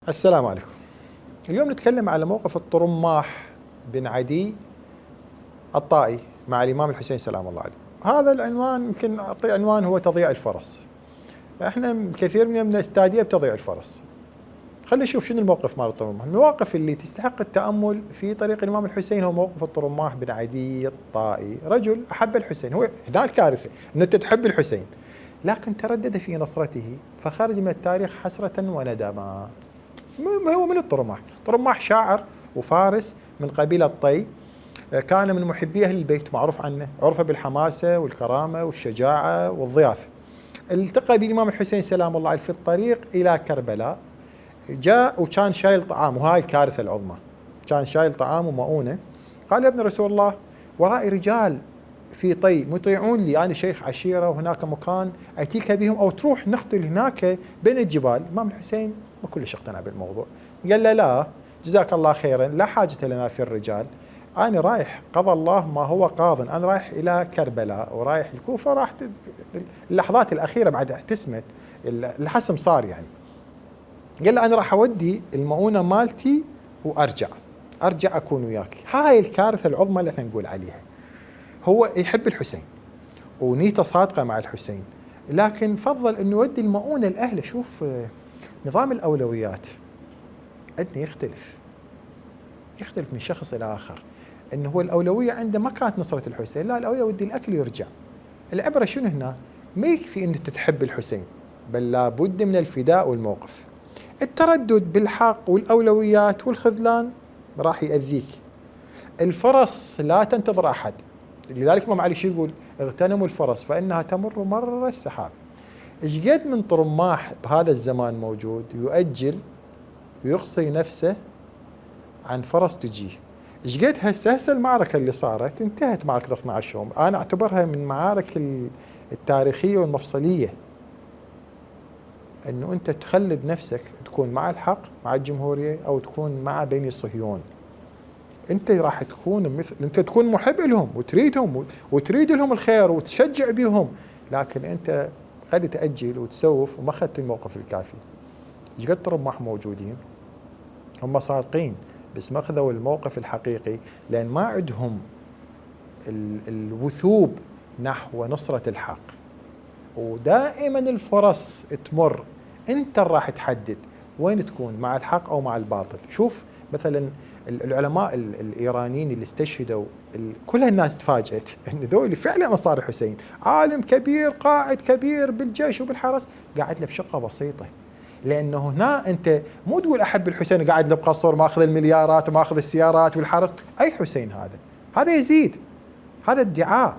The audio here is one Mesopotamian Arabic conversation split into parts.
السلام عليكم. اليوم نتكلم على موقف الطرماح بن عدي الطائي مع الإمام الحسين سلام الله عليه. هذا العنوان يمكن أعطي عنوان هو تضييع الفرس. احنا كثير من استادية بتضييع الفرس. خلينا نشوف شنو الموقف مال الطرماح. المواقف اللي تستحق التأمل في طريق الإمام الحسين هو موقف الطرماح بن عدي الطائي، رجل أحب الحسين. هو هنا الكارثة أن أنت تحب الحسين لكن تردد في نصرته فخرج من التاريخ حسرة وندما. هو من الطرماح؟ طرماح شاعر وفارس من قبيلة طي، كان من محبي أهل البيت، معروف عنه، عرف بالحماسة والكرامة والشجاعة والضيافة. التقى بالإمام الحسين سلام الله عليه في الطريق إلى كربلاء، جاء وكان شايل طعام، وهاي الكارثة العظمى، كان شايل طعام ومؤونة. قال يا ابن رسول الله ورائي رجال في طي مطيعون لي، أنا شيخ عشيرة وهناك مكان أتيك بهم أو تروح نقتل هناك بين الجبال. الإمام الحسين ما كلش اقتنع بالموضوع، قال له لا جزاك الله خيرا، لا حاجة لنا في الرجال، أنا رايح قضى الله ما هو قاض، أنا رايح إلى كربلاء ورايح الكوفة، راح اللحظات الأخيرة بعد احتسمت الحسم صار يعني. قال له أنا راح أودي المؤونة مالتي وأرجع أكون وياك. هاي الكارثة العظمى اللي احنا نقول عليها. هو يحب الحسين ونيته صادقة مع الحسين، لكن فضل أنه يودي المؤونة لأهله. شوف نظام الأولويات عندنا يختلف من شخص إلى آخر. أنه هو الأولوية عنده ما كانت نصرة الحسين، لا الأولوية ودي الأكل ويرجع. العبرة شنو هنا؟ ما يكفي أنك تحب الحسين، بل لابد من الفداء والموقف. التردد بالحق والأولويات والخذلان راح يأذيك. الفرس لا تنتظر أحد، لذلك الإمام علي شو يقول؟ اغتنموا الفرس فإنها تمر مر السحاب. ايش قد من طرماح بهذا الزمان موجود يؤجل ويقصي نفسه عن فرس تجيه. ايش قد هسه المعركة اللي صارت انتهت، معركة 12 يوم، أنا أعتبرها من المعارك التاريخية والمفصلية، أنه أنت تخلد نفسك تكون مع الحق مع الجمهورية أو تكون مع بني صهيون. أنت راح تكون أنت تكون محب لهم وتريدهم وتريد لهم الخير وتشجع بهم، لكن أنت قد تأجل وتسوف وما أخذت الموقف الكافي. ايش قد طرماح موجودين هم صادقين بس ما أخذوا الموقف الحقيقي، لأن ما عندهم الوثوب نحو نصرة الحق. ودائما الفرص تمر، أنت راح تحدد وين تكون، مع الحق أو مع الباطل. شوف مثلا العلماء الإيرانيين اللي استشهدوا، كل الناس تفاجأت أن ذولي فعلا أنصار الحسين، عالم كبير قائد كبير بالجيش وبالحرس قاعد له بشقة بسيطة. لأنه هنا أنت مو تقول أحب الحسين قاعد له بقصر ماخذ المليارات وماخذ السيارات والحرس. أي حسين هذا يزيد، هذا ادعاء.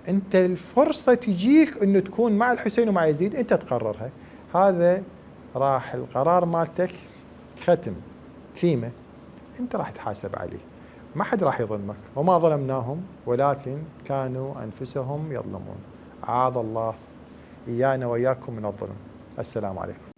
أنت الفرصة تجيك أنه تكون مع الحسين ومع يزيد، أنت تقررها. هذا راح القرار مالتك ختم فيما أنت راح تحاسب عليه، ما حد راح يظلمك، وما ظلمناهم ولكن كانوا أنفسهم يظلمون. أعاذ الله إيانا وإياكم من الظلم. السلام عليكم.